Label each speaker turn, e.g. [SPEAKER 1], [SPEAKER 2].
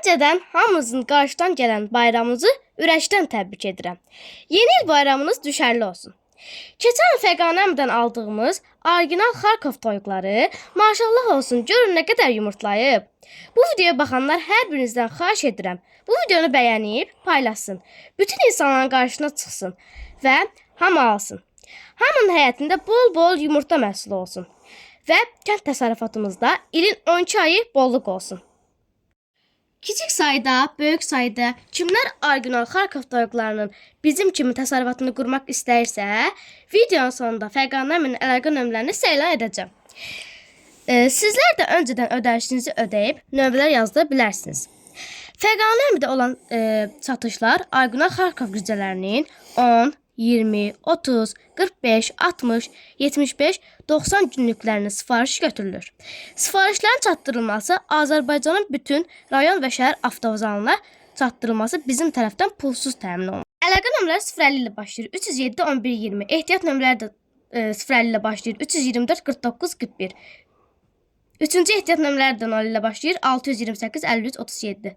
[SPEAKER 1] Öncədən hamınızın qarşıdan gələn bayramınızı ürəkdən təbrik edirəm. Yeni il bayramınız düşərli olsun. Keçən il Fəqanəmdən aldığımız orijinal Xarkov toyuqları maşallah olsun, görün nə qədər yumurtlayıb. Bu videoya baxanlar hər birinizdən xahiş edirəm. Bu videonu bəyənib paylaşsın. Bütün insanların qarşısına çıxsın və hamı alsın. Hamının həyətində bol-bol yumurta məhsulu olsun. Və kənd təsərrüfatımızda ilin 12 ayı bolluq olsun. Kiçik sayda, böyük sayda kimlər orijinal Xarkov toyuqlarının bizim kimi təsərrüfatını qurmaq istəyirsə, videonun sonunda Fəqanə əminin əlaqə nömrələrini sizə elan edəcəm. Sizlər də öncədən ödənişinizi ödəyib nömrələr yazdıra bilərsiniz. Fəqanə əmidə olan satışlar orijinal Xarkov gücələrinin 10, 20, 30, 45, 60, 75, 90 günlüklərinin sifarişi götürülür. Sifarişlərin çatdırılması Azərbaycanın bütün rayon və şəhər avtovağzalına çatdırılması bizim tərəfdən pulsuz təmin olunur. Əlaqə nömrələri 050 ilə başlayır. 307 11 20. Ehtiyat nömrələri də 050 ilə başlayır. 324 49 41. Üçüncü ehtiyat nömrələri də 0 ilə başlayır. 628 53 37.